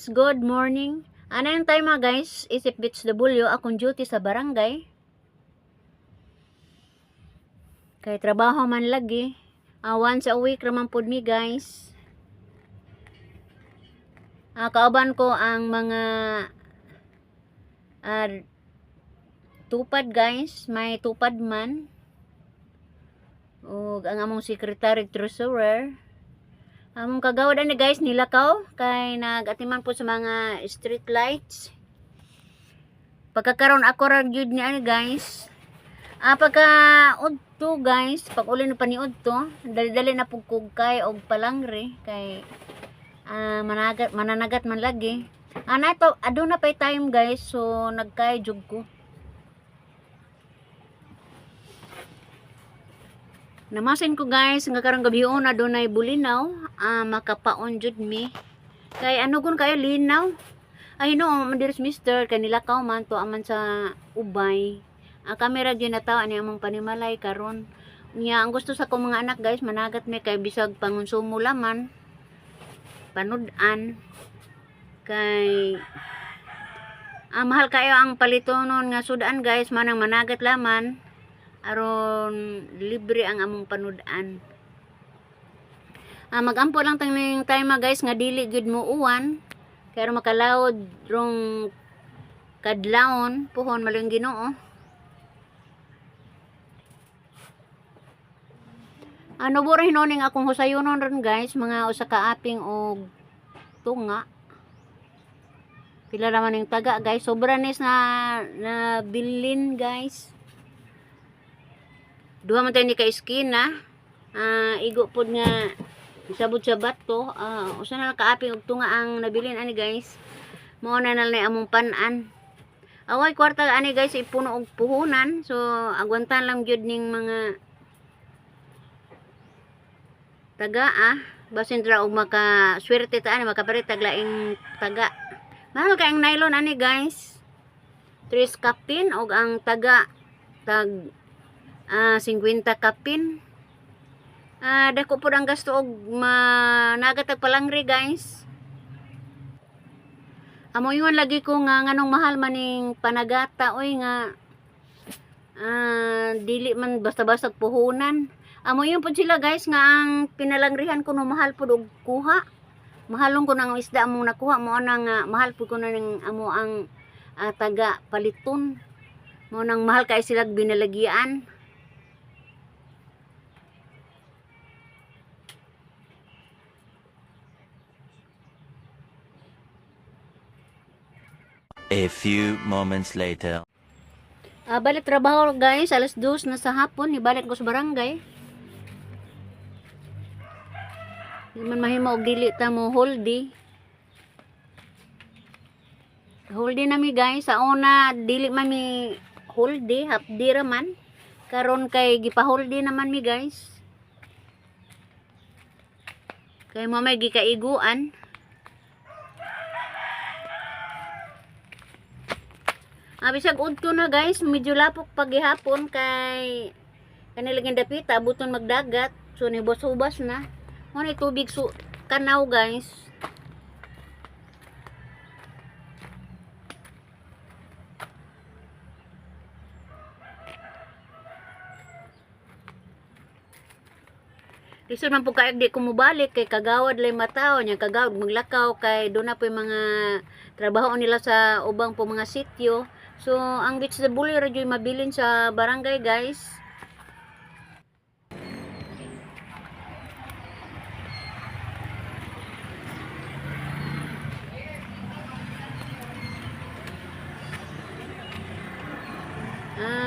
Guys, good morning. Ano yung time mga guys? Isip Beach W, akong duty sa barangay. Kay trabaho man lagi. Once a week raman pud mi, guys. Kauban ko ang mga tupad, guys, may tupad man. Ug ang among secretary, treasurer. Among kagawad ani, guys, nilakaw kay nagatiman po sa mga street lights. Pagkakaroon ako ra gyud ni ani, guys. Pagka udto, guys, pag uli na pa ni udto, dali-dali na pug kog kay og palangre kay managat mananagat man lagi. Na to aduna pay time, guys, so nagkay jud ko. Namasin ko, guys, nga karong gabi na dunay bulinaw, makapaon jud mi. Kay ano gun kayo linaw. Ay no, mandiris mister kay nilakaw man to aman sa ubay. Kamera gyud na tawo ani among panimalay karon. Nya ang gusto sa akong mga anak, guys, managat mi kay bisag pangonsumo laman panud-an kay mahal kayo ang palitonon nga sudan, guys, manang managat laman aron libre ang among panud-an. Magampo lang tang time, guys, nga dili gyud mo uwan kay aron makalawod rong kadlawon puhon maling Ginoo. Ano bura hinuning akong husayonon ron, guys, mga usa ka aping og tunga. Pila naman yung taga, guys, sobra nis na nabilin, guys. Duha man tayo ni ka iskina. Igo pod nga isabot sa bato. Usa na lang kaaping og tunga ang nabilin ani, guys. Mao na na lang among pan-an. Away kwarta ani, guys, ipuno og puhunan. So agwantan lang gyud ning mga taga basin ra og maka swerte ta ani makapalit tag laing taga. Mahal kay ang nylon ani, guys. 3 kapin og ang taga tag 50 kapin. Dako pud ang gasto og managat tag palangre, guys. Amo ingon lagi ko nga nganong mahal maning panagata oy nga dili man basta-basta puhunan. Amo yun pud sila, guys, nga ang pinalangrihan ko no mahal pud og kuha. Mahalong ko nang isda among nakuha mo na nga mahal pud ko na ning amo ang taga paliton. Mo nang mahal kay sila binalagian. A few moments later. Balik trabaho, guys, alas 2 na sa hapon, ibalik ko sa barangay. Di man mahimo og dili ta mo holdi. Holdi na mi, guys. Sa una dili man mi holdi, half day ra man. Karon kay gipaholdi naman mi, guys. Kay mo may gikaiguan. Bisag udto na, guys, medyo lapok pagihapon kay kanilang dapita abuton magdagat. So nibos-ubas na. Mo ni tubig su kanaw, guys. Lisod man po kayo di ko mobalik kay kagawad lay mataw nya kagawad maglakaw kay doon na po yung mga trabaho nila sa ubang po mga sityo. So ang Beach the Bully ra jud mabilin sa barangay, guys.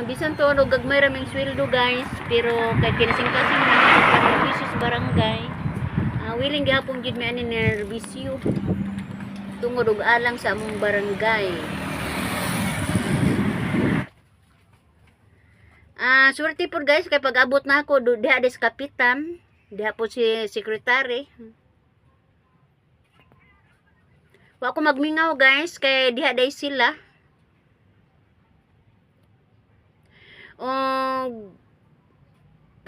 Bisan to ano gagmay ra ming sweldo, guys, pero kay kinasing-kasing man ang panerbisyo sa barangay. Willing gihapon jud mi ani nerbisyo tungod og alang sa among barangay. Swerte po, guys, kay pag-abot na ako do diha des kapitan, diha po si secretary. Wa ko magmingaw, guys, kay diha day sila. Og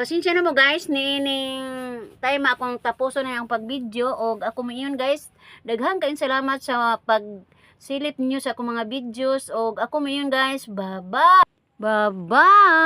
Pasensya na mo, guys, niining time akong tapuson na ang pag-video og ako moingon, guys, daghan kayong salamat sa pag silip niyo sa akong mga videos og ako moingon, guys, bye bye. Bye bye.